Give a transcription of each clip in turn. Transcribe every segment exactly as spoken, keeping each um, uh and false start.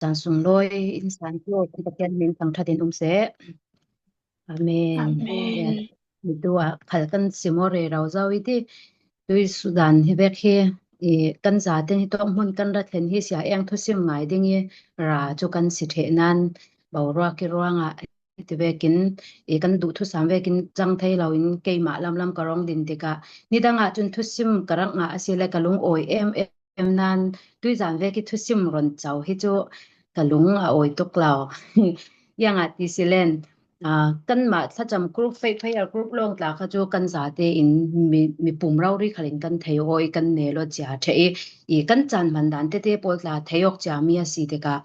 Chan sunglawi in san tu kan Pathian min thangṭhatin um seh. Amen. Amen. Mitu ah khal kan sim aw rero zo i ti. Tui Sudan hi vek hi, i, kan zaten hi tawk hmun kan ra thlen hi sia eng thusim ngai ding i ra chu kan si ṭheh nan boruak i ruangah ti vekin, i, kan duh thusam vekin chang thei loin keimah lamlam ka rawng din tikah nidangah chun thusim ka rak ngah a si le ka lungawi em em nan tuizan vek i thusim rawn chau hi chu ka lung a awi tuk lo. Iangah ti si len, a, kanmah thlacham group, faith prayer group lawng tla kha chu kan zate in mi, mi pum rori khalin kan thei awi kan ne lo chia ṭheh i, i kan chan hman dan tete pawl tla thei awk chia mi a si tikah,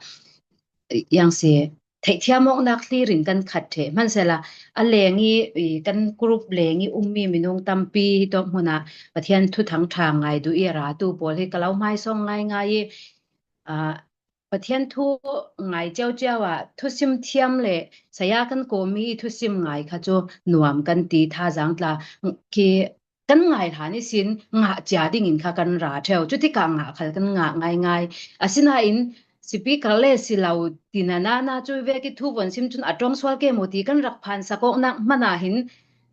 iang si, theihthiam awknak hlirin kan khat ṭheh. Hmansela, a leng i, i kan group leng i ummi minung tampi hi tawk hmunah Pathian thuthang ṭha ngai duh i a ratu pawl hi ka lo hmaisawng ngaingai i, a, Pathian thu ngai ciauciau ah thusim thiam le saya kan kawmi i thusim ngai kha chu nuam kan ti thazang tla khi kan ngai hlan i sin ngah chia dingin kha kan ra theu. Chutikah ngah khal kan ngah ngaingai. Asinain speaker le si lo tina nana chu vek i thu vawn sim chun a ṭawng sual ke maw ti kan rak phan sak awknak hmana hin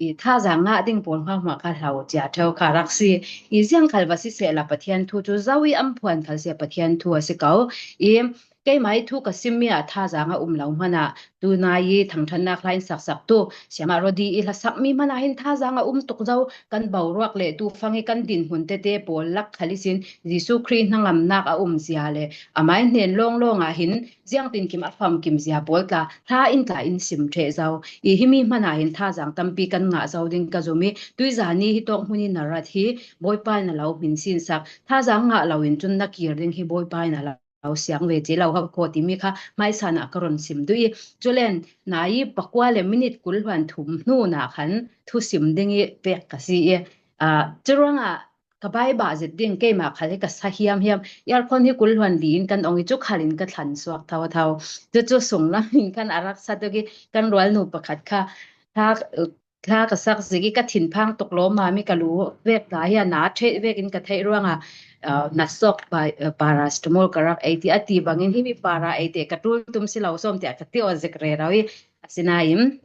i thazang ngah ding pawl hma hma kha hlau chia theu kha rak si. I ziang khal va si seh la Pathian thu chu zo i am phuan khal sia Pathian thu a si ko. I keimah i thu ka sim mi a thazang a um lo hmana tunai i thangṭhatnak hla in saksak tu siamah Rodi i hlasak mi hmana hin thazang a um tuk zo kan boruak le tu fang i kan din hmun tete pawl lak khal i sin Jesu Khrih hnangamnak a um zia le amai hnen lawnglawng ah hin ziangtin kim a famkim zia pawl tla hla in tla in sim ṭheh zo. I himi hmana hin thazang tampi kan ngah zo ding ka zum i tuizani hi tawk hmun i na rat hi Bawipa in a lo hmin sinsak. Thazang ngah loin chun na kir ding hi Bawipa in a lo siang ve ci lo hau khaw timi kha hmaisan ah ka rawn sim duh i. Chulen nai pakua le minute kul hluan thum hnuna khan thusim ding i pek ka si i. A, churuangah ka bai bah zet ding keimah khal hi ka sa hiam hiam. Aircon hi kul hluan li in kan awng i chu khalin ka thlan suak tho tho. Chu chu sung lam in kan a rak sa tuk i kan rualnu pakhat kha thla, thla ka sak zik i ka thinphang tuk lawm a mi ka lu vek ta hi a na ṭheh vekin ka theih ruangah, a, na sawk pa, a, paracetamol ka rak ei ti a ti bangin himi para ei te ka tul tum si lo sawm tia ka ti aw zik rero i asinain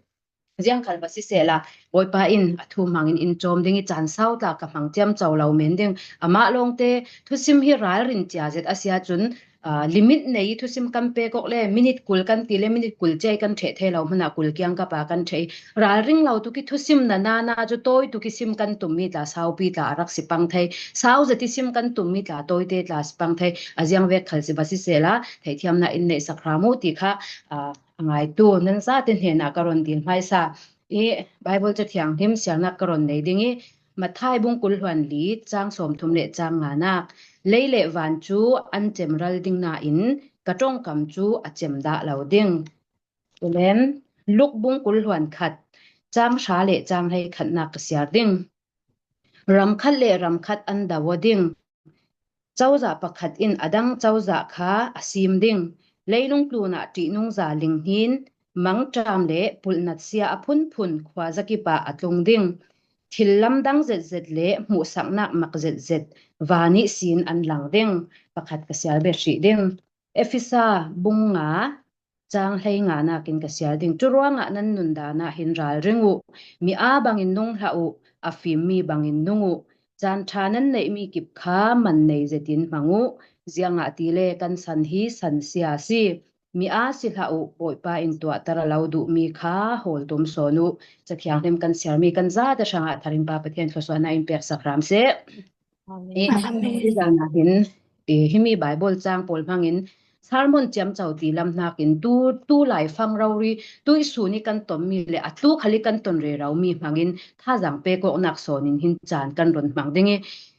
ziang khal va si seh la, Bawipa in a thu hmangin in chawm ding i chan sau tla ka hmang chiam chau lo men ding. Amah lawngte thusim hi ralrin chia zet a sia chun, a, limit nei thusim kan pek awk le, minute kul kan ti le, minute kul chiai kan ṭheh thei lo hmana kul kiang ka pa kan ṭheh i. Ralring lo tuk i thusim na nana chu tawi tuk i sim kan tum mi tla saupi tla a rak si pang thei. Sau zet i sim kan tum mi tla tawite tla si pang thei. A ziang vek khal si va si seh la, theihthiamna in neih sak hram u ti kha, a, a ngaitu nan zate hnenah ka rawn dil hmaisa. I Bible Ca Thianghlim siarnak ka rawn nei ding i, Matthai bung kul hluan li chang sawmthum leh chang nganak, lei leh van chu an chem ral ding nain ka ṭawngkam chu a chem dah lo ding. Chulen Luk bung kul hluan khat chang hra leh chang hleikhatnak ka siar ding. Ram khat leh ram khat an do aw ding. Cozah pakhat in a dang cozah kha a sim ding. Leilung tlunah ṭihnungza ling hnin, mangṭam leh pulhnatsia a phunphun khuazakipah a tlung ding. Thil lamdang zetzet leh hmuhsaknak mak zetzet van ihsin an lang ding. Pakhat ka siar bet hrih ding. Efesa bung nga chang hleinga nakin ka siar ding. Churuangah nan nun danah hin ralring uh, mi aa bangin nung hlah uh, a fim mi bangin nung uh. Chan ṭha nan neih mi kip kha man nei zetin hmang uh, ziangahtile kan san hi san sia a si. Mi aa si hlah uh, Bawipa in tuahtar a lo duh mi kha hawl tum sawn uh. Ca Thianghlim kan siar mi kan zate hrangah tharin Pa Pathian thluasuahna in pek sak hram seh. Amen. I, amen. I zanah hin, i, himi Bible chang pawl hmangin sermon chiam chau ti lam hnakin tu, tu lai fang rori, tu i sun i kan ton mi leh a tu khal i kan ton rero mi hmangin thazang pek awknak sawnin hin chan kan rawn hmang ding i,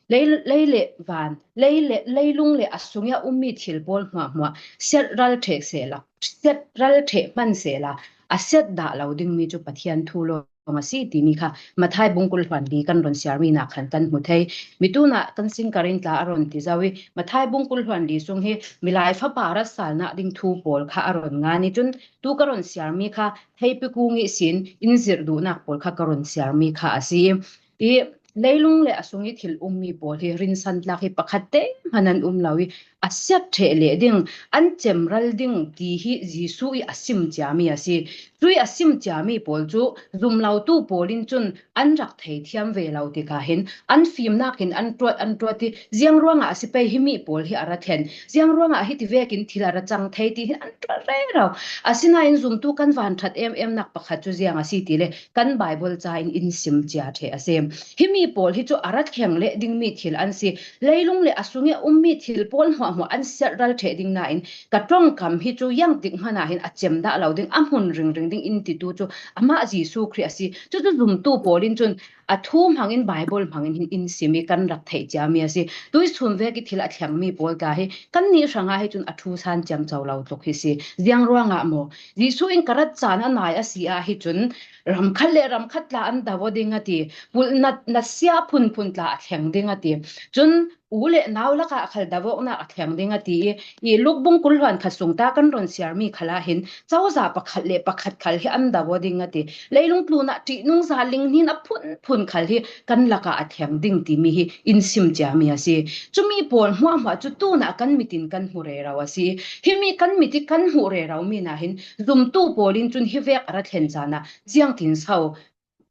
lei, lei leh van, lei leh, leilung leh a sung i a um mi thil pawl hmuahhmuah set ral ṭheh seh la, set ral ṭheh hman seh la, a set dah lo ding mi chu Pathian thu lawng a si timi kha Matthai bung kul hluan li kan rawn siar mi nakhan kan hmu thei. Mi tunah kan singkarin tla a rawn ti zo i, Matthai bung kul hluan li sung hi milai fapa rat salna ding thu pawl kha a rawn ngan i chun, tu ka rawn siar mi kha theipi kung ihsin in zirh duhnak pawl kha ka rawn siar mi kha a si i, i leilung leh a sung i thil um mi pawl hi rinsan tlak hi pakhat te hman an um lo i, a siat ṭheh leh ding, an cemral ding ti hi Jesu i a sim cia mi a si. Cui a sim cia mi pawl cu zumlotu pawl in cun an rak thei thiam ve lo tikah hin an fimnak hin an ṭuat, an ṭuat i, ziang ruangah a si pei hi mi pawl hi a ra thlen, ziang ruangah hiti vekin thil a ra cang thei ti hin an ṭuat rero. Asinain zumtu kan van ṭhat em emnak pakhat cu ziang a si ti le kan Baibal ca in in sim cia ṭheh a si. Hi mi pawl hi cu a ra thleng leh ding mi thil an si. Leilung le a sung i a um mi thil pawl hmuahhmuah an siat ral ṭheh ding nain ka ṭongkam hi cu iangtik hmanah hin a cem dah lo ding, a hmun ringring ding in titu cu amah Jesu Khrih a si. Cucu zumtu pawl in cun a thu hmangin, Baibal hmangin hin in sim i kan rak theih cia mi a si. Tuihsun vek i thil a thleng mi pawl tla hi kannih hrangah hi cun a thu san ciamco lo tluk hi si. Ziang ruangah maw? Jesu in ka rat caan a nai a si ah hi cun ram khat le ram khat tla an do aw ding a ti. Pulh na, na sia phunphun tla a thleng ding a ti. Cun u le nau lakah khal do awknak a thleng ding a ti i, i Luk bung kul hluan khat sung ta kan run siar mi khal ah hin cozah pakhat le pakhat khal hi an do aw ding a ti. Leilung tlun ah ṭihnung za ling hnin a phunphun khal hi kan lakah a thleng ding ti mi hi in sim cia mi a si. Cumi pawl hmuahhmuah cu tunah kan mit in kan hmu rero a si. Hi mi kan mit i kan hmuh rero mi nahin zumtu pawl in cun hi vek a ra thlen caan ah ziangtin so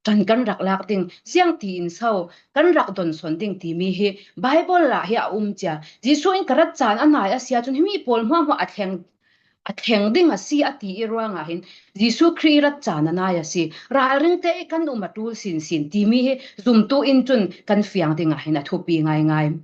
ṭan kan rak lak ding, ziangtin so kan rak donsawn ding ti mi hi Baibal ah hi a um cia. Jesu in ka rat caan a nai a si ah cun hi mi pawl hmuahhmuah a thleng, a thleng ding a si a ti i ruangah hin Jesu Khrih i rat caan a nai a si. Ralring te i kan um a ṭul sinsin ti mi hi zumtu in cun kan fiang dingah hin a thupi ngaingai.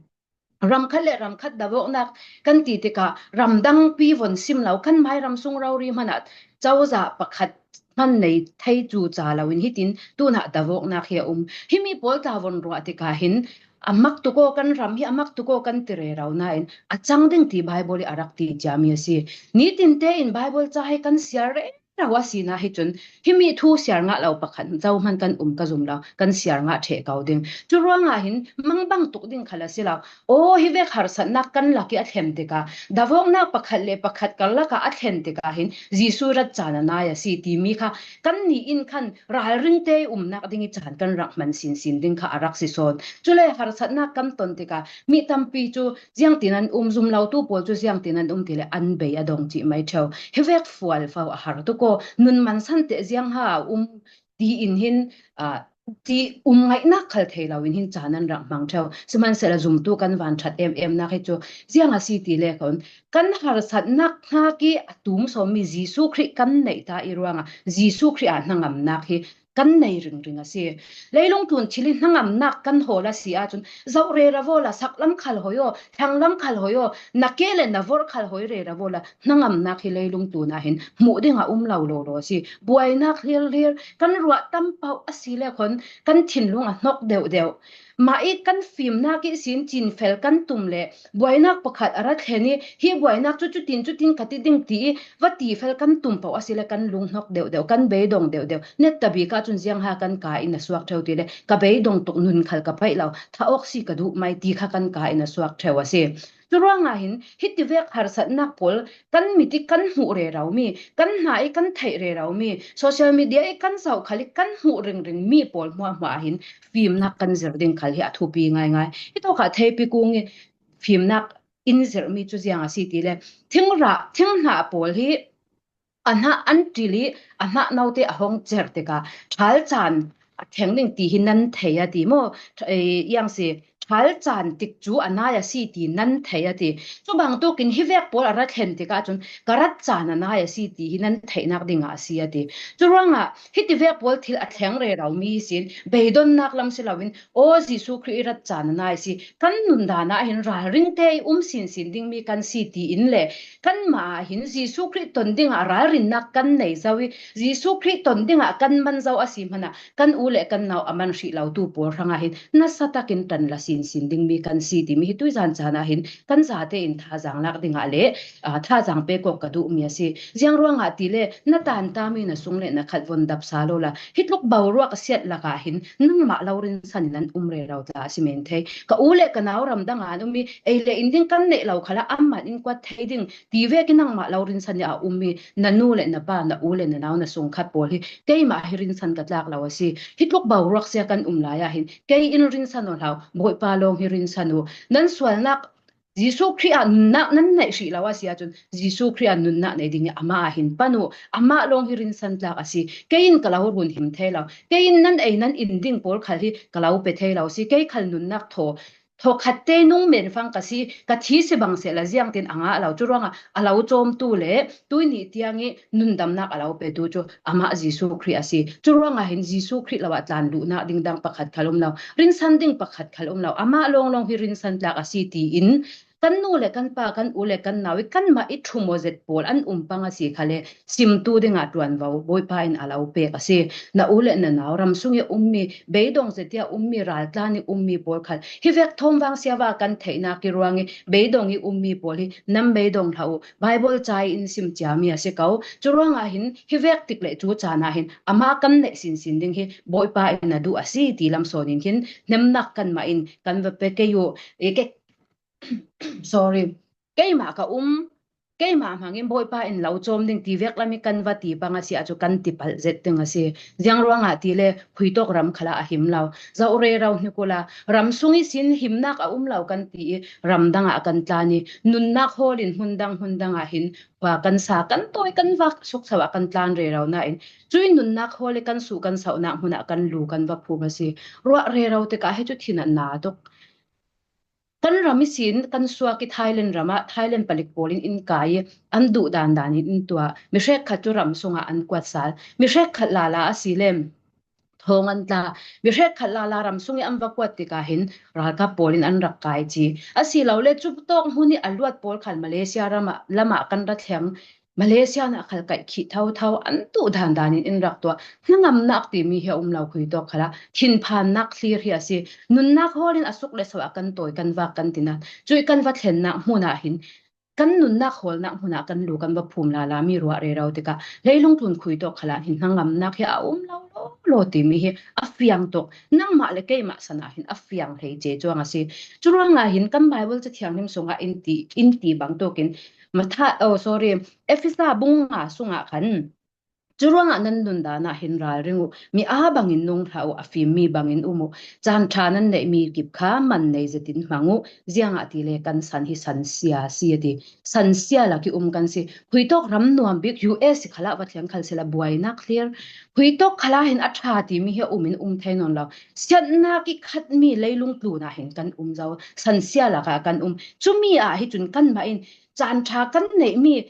Ram khat le ram khat do awknak kan ti tikah ram dangpi von sim lo, kan mai ram sung rori hmanah cozah pakhat hman nei thei cu ca loin hitin tunah do awknak hi a um. Hi mi pawl tla von ruah tikah hin a mak tuk aw kan ram hi, a mak tuk aw kan ti rero nain a cang ding ti Baibal i a rak ti cia mi a si. Nitin tein Baibal ca hi kan siar rero a si na hi cun hi mi thu siar ngah lo pakhat zohman kan um ka zum lo, kan siar ngah ṭheh ko ding. Cu ruangah hin mangbang tuk ding khal a si lo. Aw, hi vek harsatnak kan lak i a thlen tikah, do awknak pakhat le pakhat karlak ah a thlen tikah hin Jesu rat caan a nai a si ti mi kha kannih in khan ralring te i umnak ding i caan kan rak hman sinsin ding kha a rak si sawn. Cule harsatnak kan ton tikah mi tampi cu ziangtin an um, zumlotu pawl cu ziangtin an um ti le an bei a dong cih mai ṭheu. Hi vek fual fo a har tuk aw, nun mansan teh ziang ha a um tiin hin, aa, ti um ngaihnak khal thei loin hin caan an rak hmang ṭheu. Sihmanhsehlaw zumtu kan van ṭhat em emnak hi cu ziang a si ti le khon kan harsatnak hnak i a tum sawm mi Jesu Khrih kan neih ta i ruangah Jesu Khrih ah hnangamnak hi kan nei ringring a si. Leilung tlun thil i hnangamnak kan hawl a si ahcun zoh rero aw la, saklam khal hoi aw, thlanglam khal hoi aw, na ke le na vorh khal hoi rero aw la, hnangamnak hi leilung tlun ah hin hmuh ding a um lo lo lo a si. Buainak hlir hlir kan ruah tam pauh a si le khon kan thinlung a hnok deuh deuh. Mah i kan fimnak i sin cinfel kan tum le buainak pakhat a ra thlen i hi buainak cu cutin cutin ka ti ding ti i va ti fel kan tum pauh a si le kan lung hnok deuh deuh, kan beidong deuh deuh. Netabik ahcun ziang ha kan ka in a suak ṭheu ti le ka beidong tuk, nun khal ka paih lo, tha awk si ka duh mai ti kha kan ka in a suak ṭheu a si. Cu ruangah hin hiti vek harsatnak pawl kan mit i kan hmuh rero mi, kan hna i kan theih rero mi, social media i kan zoh khal i kan hmuh ringring mi pawl hmuahhmuah ah hin fimnak kan zir ding khal hi a thupi ngaingai. Hitawkah theipi kung i fimnak in zirhmi cu ziang a si ti le, thingrah, thinghnah pawl hi a hnah an ṭil i a hnah note a hong cer tikah ṭhal caan a thleng ding ti hi nan thei a ti maw? Ṭha-, eh, iang si, ṭhal caan tik cu a nai a si ti nan thei a ti. Cu bangtukin hi vek pawl a ra thlen tikah cun ka rat caan a nai a si ti hi nan theihnak dingah a si a ti. Cu ruangah hiti vek pawl thil a thleng rero mi sin beidonnak lam si loin, aw, Jesu Khrih i rat caan a nai a si, kan nundan ah hin ralring te i um sinsin ding mi kan si tiin le kanmah ah hin Jesu Khrih ton dingah ralrinnak kan nei zo i Jesu Khrih ton dingah kan man zo a si hmanah kan u le kan nau a man hrih lotu pawl hrangah hin nasa takin ṭan la sinsin ding mi kan si timi hi tuizan caan ah hin kan zate in thazaang lak dingah le, aa, thazaang pek awk ka duhmi a si. Ziang ruangah ti le na tanta mi na sung le na khat von dap sal aw la, hi tluk boruak a siat lakah hin nangmah lo rinsan in an um rero tla a si men thei. Ka u le ka nau ram dang ah an um i ei le in ding kan neih lo khalah amah in kuat thei ding ti vekin nangmah lo rinsan i a um i na nu le na pa, na u le na nau, na sungkhat pawl hi keimah hi rinsan ka tlak lo a si. Hi tluk boruak sia kan um lai ah hin kei in rinsan aw hlau, Bawipa lawng hi rinsan uh. Nan sualnak Jesuh Khrih ah nunnak nan neih hrih lo a si ahcun, Jesuh Khrih ah nunnak nei ding i amah ah hin pan uh, amah lawng hi rinsan tlak a si. Kei in ka lo run him thei lo. Kei in nan ei nan in ding pawl khal hi ka lo pe thei lo si. Kei khal nunnak thaw, thaw khat te nung men fang ka si, ka thi si bang seh la ziang tin a ngah lo. Cu ruangah a lo cawmtu le tui nih tiang i nundamnak a lo petu cu amah Jesuh Khrih a si. Cu ruangah hin Jesuh Khrih lo ah tlan luhnak ding dang pakhat khal um lo, rinsan ding pakhat khal um lo. Amah lawnglawng hi rinsan tlak a si tiin kan nu le kan pa, kan u le kan nau i kanmah i ṭhum aw zet pawl an um pang a si khal le, simtu dingah ṭuanvo Bawipa in a lo pek a si. Na u le na nau, ram sung i ummi, beidong zetia ummi, raltlan i ummi pawl khal hi vek thawm vang siava kan theihnak i ruang i beidong i ummi pawl hi nan beidong hlah uh. Baibal ca i in sim ciami a si ko. Cu ruangah hin hi vek tik le cu caan ah hin amah kan neih sinsin ding hi Bawipa in a duh a si ti lam sawn in hin hnemnak kanmah in kan va pe kei uh. I ke Sorry. Keimah ka um, keimah hmangin Bawipa in lo cawm ding ti vek lam i kan va ti pang a si ahcun kan ti palh zet ding a si. Ziang ruangah ti le, khuitawk ram khalah a him lo. Zoh rero hnik uhla, ram sung i sin himnak a um lo kan ti i, ram dangah kan tlan i, nunnak hawl in hmun dang hmun dangah hin, va kan sa, kan tawi, kan va sukso ah kan tlan rero nain, cui nunnak hawl i kan suh kan sauhnak hmun ah kan lu kan va phum a si. Ruah rero tikah hi cu thin a na tuk. Kan ram ihsin kan suak i Thailand ram ah Thailand palik pawl in in kai i an duh dan dan in in tuah. Mi hrekkhat cu ram sungah an kuat sal. Mi hrekkhat lala a si le thawng an tla. Mi hrekkhat lala ram sung i an va kuat tikah hin ralkap pawl in an rak kai ci. A si lo le cu tawk hmun i a luat pawl khal Malaysia ram ah, lam ah kan ra thleng. Malaysia nah khal kaih khih thotho, an duh dan dan in in rak tuah. Hnangamnak timi hi a um lo khuitawk khalah, thinphannak thlir hi a si. Nunnak hawl in a suk le so ah kan tawi, kan vak, kan ti nain, cui kan va thlennak hmun ah hin, kan nunnak hawlnak hmun ah kan lu kan va phum lala mi ruah rero tikah, leilung tlun khuitawk khalah hin hnangamnak hi a um lo law law timi hi a fiang tuk. Nangmah le keimah san ah hin a fiang hlei ce cuang a si. Cu ruangah hin kan Baibal Ca Thianghlim sungah in ti, in ti bang tukin, Matha-, oh, sorry, Efesa bung nga sungah khan, cu ruangah nan nundan ah hin ralring uh, mi aa bangin nung hlah uh, a fimmi bangin um uh, caan ṭha nan neihmi kip kha man nei zetin hmang uh, ziangahtile kan san hi sansia a si a ti. Sansia lak i um kan si. Khuitawk ram nuam bik U S khalah va thleng khal sila buainak thlir. Khuitawk khalah hin a ṭha timi hi a um in um thei nawn lo. Siatnak i khatmi leilung tlun ah hin kan um zo. Sansia lakah kan um. Cumi ah hi cun kanmah in caan ṭha kan neihmi,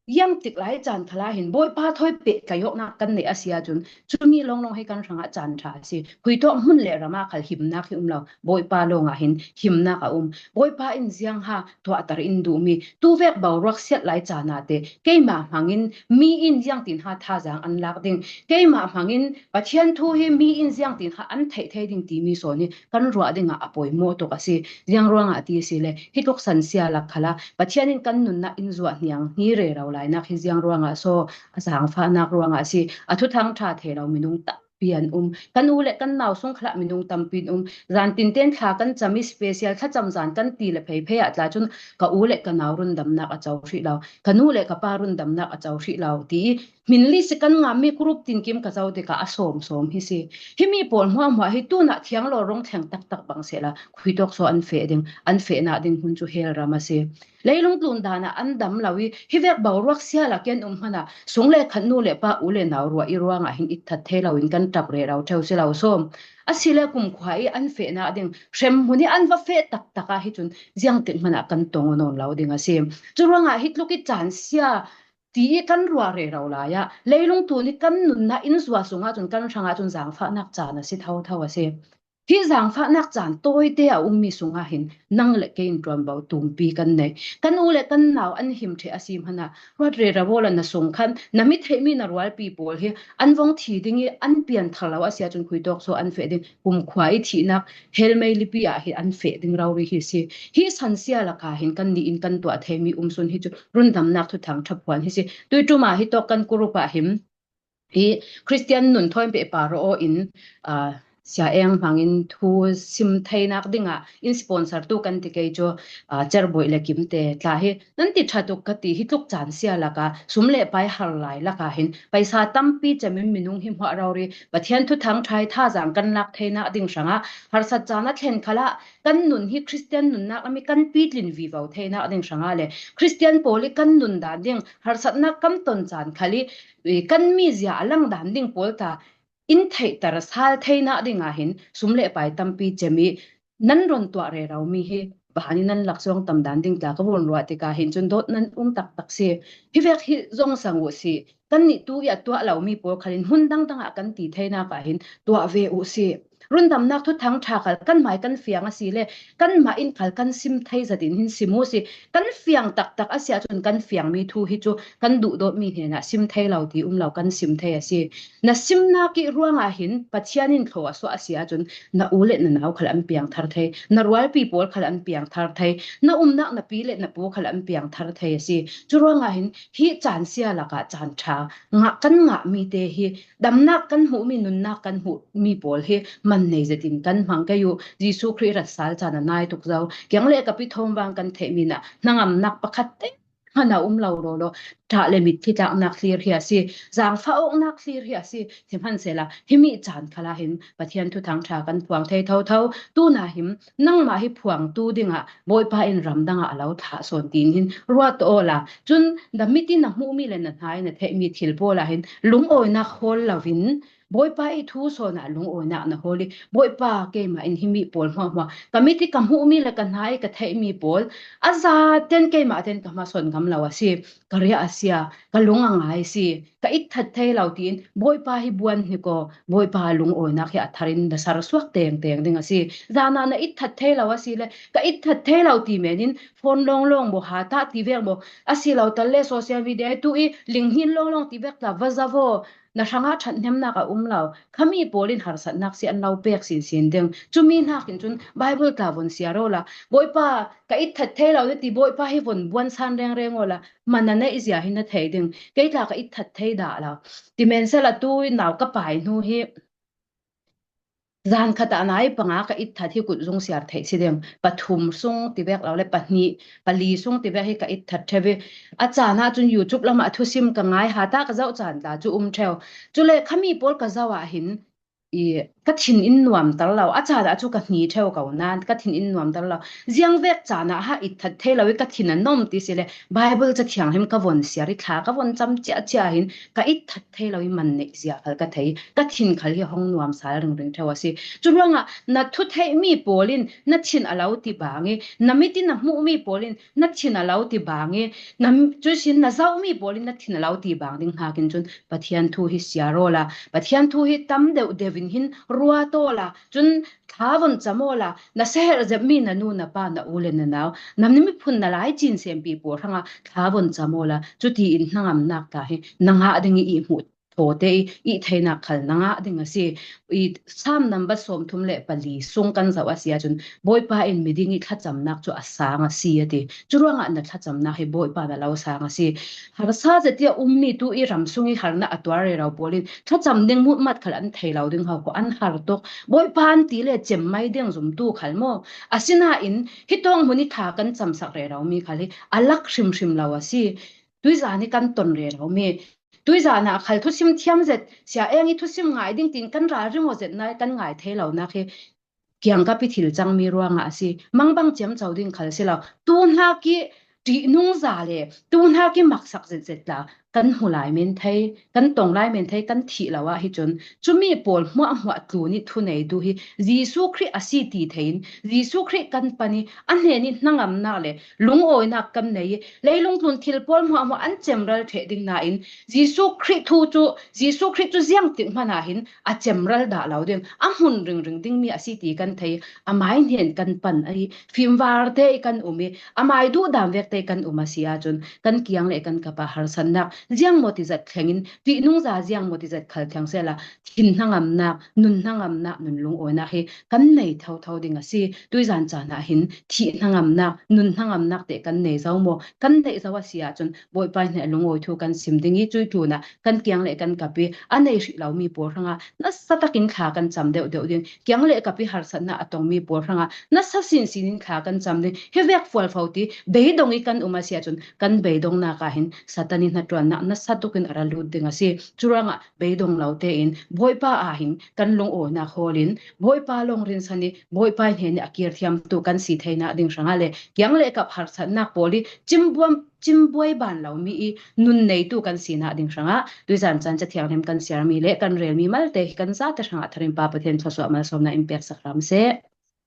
ziang tik lai caan khalah hin Bawipa thawi peh tlaihawknak kan neih a si ahcun, cumi lawnglawng hi kan hrangah caan ṭha a si. Khuitawk hmun le ram ah khal himnak hi um lo. Bawipa lawngah hin himnak a um. Bawipa in ziangha tuahter in duhmi, tuvek boruak siat lai caan ah te, keimah hmangin mi in ziangtin ha thazaang an lak ding, keimah hmangin Pathian thu hi mi in ziangtin ha an theih thei ding timi sawn hi kan ruah dingah a poimawh tuk a si. Ziang ruangah ti a si le, hi tluk sansia lak khalah Pathian in kan nunnak in zuah hniang hni rero lainak hi ziang ruangah so, a zaangfahnak ruangah a si. A thuthang ṭha thei lo minung tampi an um. Kan u le kan nau sung khalah minung tampi an um. Zan tinten thla kan cam i special thlacam zan kan ti le pheiphei ah tla cun ka u le ka nau rundamnak a co hrih lo, ka nu le ka pa rundamnak a co hrih lo ti i hmin list kan ngammi group tinkim ka co tikah a sawm sawm hi si. Himi pawl hmuahhmuah hi tunah thiang law rung thleng taktak bang sehla khuitawk so an feh ding, an fehnak ding hmun cu hell ram a si. Leilung tlun dan ah an dam lo i, hi vek boruak sia lak i an um hmanh ah, sung le khat nu le pa u le nau ruah i ruangah hin itthat thei lo in kan ṭap rero ṭheu si lo sawm. A si le kumkhua i an fehnak ding hremhmun i an va feh taktak ah hi cun ziangtik hmanh ah kan tong nawn lo ding a si. Cu ruangah hi tluk i caan sia ti i kan ruah rero lai ah, leilung tlun i kan nunnak in zuah sungah cun kan hrangah cun zaangfahnak caan a si thotho a si. Hi zaangfahnak caan tawite a ummi sungah hin nang le kei in ṭuanvo tumpi kan nei. Kan u le kan nau an him ṭheh a si hmanh ah, ruat rero awla na sung khan na mi theihmi na rualpi pawl hi an vong thi ding i an pian thar lo a si ahcun khuitawk so an feh ding, kumkhua i thihnak hell mei lipi ah hi an feh ding rori hi si. Hi sansia lakah hin kan nih in kan tuah theimi um sun hi cu rundamnak thuthang ṭhaphuan hi si. Tuiṭum ah hi tawk kan kurup ah hin hi Khristian nun thawi pehpar aw in, aa, Sia Eng hmangin thu sim theinak dingah in sponsor tu kan ti kei cu, aa, Cherbuai le Kimte tla hi nan ti ṭha tuk ka ti hi tluk caan sia lakah sum le pai har lai lakah hin paisa tampi cemin minung hi hmuah rori Pathian thuthang ṭha hi thazaang kan lak theinak ding hrangah harsat caan a thlen khalah kan nun hi Khristian nunnak lam hi kan pitlin vivo theinak ding hrangah le Khristian pawl hi kan nun dan ding harsatnak kan ton caan khal hi, i, kan mizia a lang dan ding pawl ta in theihter sal theinak dingah hin sum le pai tampi cemi nan ron tuah rero mi hi bahan in nan lak zuang tam dan ding tla ka vun ruah tikah hin cun dawt nan um taktak si. Hi vek hi zong sang uh si. Kan nih tu i a tuah lo mi pawl khalin hun dangdang ah kan ti theinak ah hin tuah ve uh si. Rundamnak thuthang ṭha khal kan hmai kan fiang a si le kan mah in khal kan sim thei zatin hin sim uh si. Kan fiang taktak a si ahcun kan fiangmi thu hi cu kan duhdawtmi hnenah sim thei lo ti um lo, kan sim thei a si. Na simnak ih ruangah hin Pathian in thlaw a suah a si ahcun na u le na nau khal an piang thar thei, na rualpi pawl khal an piang thar thei, na umnak na pi le na pu khal an piang thar thei a si. Cu ruangah hin hi caan sia lakah caan ṭha ngah kan ngahmi te hi damnak kan hmuhmi, nunnak kan hmuhmi pawl hi man nei zetin kan hmang kei uh. Jesuh Khrih rat sal caan a nai tuk zo. Kiang le ka pi thawm vang kan theihmi nah hnangamnak pakhat te hman a um lo lawlaw, ṭah le mitthi tlaknak thlir hi a si, zaangfah awknak thlir hi a si, sihmansehla himi caan khalah hin Pathian thuthang ṭha kan phuang thei thotho. Tunah hin nangmah hi phuangtu dingah Bawipa in ramdang ah a lo thlah sawn tiin hin ruat awla. Cun na mit in na hmuhmi le na hna in na theihmi thil pawl ah hin lungawinak hawl loin Bawipa ih thu sawn ah lungawinak na hawl ih, Bawipa, keimah in himi pawl hmuahhmuah, ka mit ih ka hmuhmi le ka hna ih ka theihmi pawl a zaten keimah ten ka hmasawn ngam lo a si, ka riah a sia, ka lung a ngai si, ka itthat thei lo tiin Bawipa hi buan hnik aw, Bawipa lungawinak hi a thar in na sar suak tengteng ding a si. Zan ah na itthat thei lo a si le ka itthat thei lo ti men in phone lawnglawng maw, hatah ti vek maw, a si lo tal le social media tu ih linghnin lawnglawng ti vek tla va za vaw, na hrangah ṭhathnemnak a um lo. Khami pawl in harsatnak si an lo pek sinsin ding. Cumi hnakin cun Bible tla vun siar awla, Bawipa, ka itthat thei lo na ti, Bawipa hi vun buan san rengreng awla, man a neih zia hi na thei ding. Kei tla ka itthat thei dah lo. Ti men sehla tu nau ka pai hnu hi zan khat ah nai panga ka itthat hi kut zung siar theih si ding. Pathum sung ti vek lo le pahnih, pali sung ti vek hi ka itthat ṭheu ih. A caan ahcun YouTube lamah thusim ka ngai, hatah ka zoh caan tla cu um ṭheu. Cule khami pawl ka zoh ah hin i, ka thin in nuamter lo, a caan ah cu ka hni ṭheu ko nain ka thin in nuamter lo. Ziangvek caan ah ha itthat thei lo ih ka thin a nuam ti si le Bible Ca Thianghlim ka vun siar ih thla ka vun cam ciahciah hin ka itthat thei lo ih man neih zia khal ka thei. Ka thin khal hi hong nuam sal ringring ṭheu a si. Cu ruangah na thutheihmi pawl in na thin a lo ti bang ih, na mit in na hmuhmi pawl in na thin a lo ti bang ih, na, cuihsin na zohmi pawl in na thin a lo ti bang ding hnakin cun Pathian thu hi siar awla, Pathian thu hi tam deuh deuh in hin ruat awla, cun thla vun cam awla, na seher zepmi na nu, na pa, na u le na nau, na miphun na lai cin sempi pawl hrangah thla vun cam awla, cutiin hnangamnak tla hi na ngah ding ih, ih hmuh thawte ih, ih theinak khal na ngah ding a si. I Sam nambat sawmthum le pali sung kan zoh a si ahcun Bawipa in miding ih thlacamnak cu a sang a si a ti. Cu ruangah na thlacamnak hi Bawipa na lo sang a si. Harsa zetia ummi tu ih ram sung ih harnak a tuar rero pawl in thlacam ding mutmat khal an thei lo ding ho kho an har tuk. Bawipa an ti le cemmai ding zumtu khal maw? Asinain hitawng hmun ih thla kan camsak rero mi khal hi a lak hrimhrim lo a si. Tuizan hi kan ton rero mi. Tuizan ah khal thusim thiam zet, Sia Eng ih thusim ngai ding tiin kan ralring aw zet nai kan ngai thei lonak hi kiangkap ih thil cangmi ruangah a si. Mangbang ciamco ding khal si lo. Tuhnak ih ṭihnung za le tuhnak ih maksak zetzet tla kan hmu lai men thei, kan tong lai men thei, kan thih lo ah hi cun cumi pawl hmuahhmuah tlun ih thuneitu hi Jesuh Khrih a si ti thei in Jesuh Khrih kan pan ih a hnen ih hnangamnak le lungawinak kan nei ih leilung tlun thil pawl hmuahhmuah an cemral ṭheh ding nain Jesuh Khrih thu cu, Jesuh Khrih cu ziangtik hmanh ah hin a cemral dah lo ding, a hmun ringring dingmi a si ti kan thei. Amai hnen kan pan ih fimvarte ih kan um ih amai duhdan vekte ih kan um a si ahcun kan kiang le kan kap ah harsatnak ziang maw ti zat thlengin, tihnungza ziang maw ti zat khal thleng sela, thin hnangamnak, nun hnangamnak, nun lungawinak hi kan nei thotho ding a si. Tuizan caan ah hin thih hnangamnak, nun hnangamnak te kan nei zo maw? Kan neih zo a si ahcun Bawipa hnen lungawi thu kan sim ding i, cuih tlunah kan kiang le kan kap i a nei hrih lomi pawl hrangah nasa takin thla kan cam deuhdeuh ding, kiang le kap i harsatnak a tongmi pawl hrangah nasa sinsin in thla kan cam ding. Hi vek fualfo ti beidong i kan um a si ahcun kan beidongnak ah hin Satan i hnaṭuannak nasa tukin a ra lut ding a si. Curuangah beidong lo tein Bawipa ah hin kan lungawinak hawl in Bawipa lawng rinsan i Bawipa hnen i a kir thiamtu kan si theinak ding hrangah le kiang le kap harsatnak pawl i cimbuam cimbuai ban lomi i nun neitu kan sinak ding hrangah tuizan caan Cathianghlim kan siarmi le kan relmi malte hi kan zate hrangah tharin Pa Pathian thluasuah malsawmnak in peksak hram seh.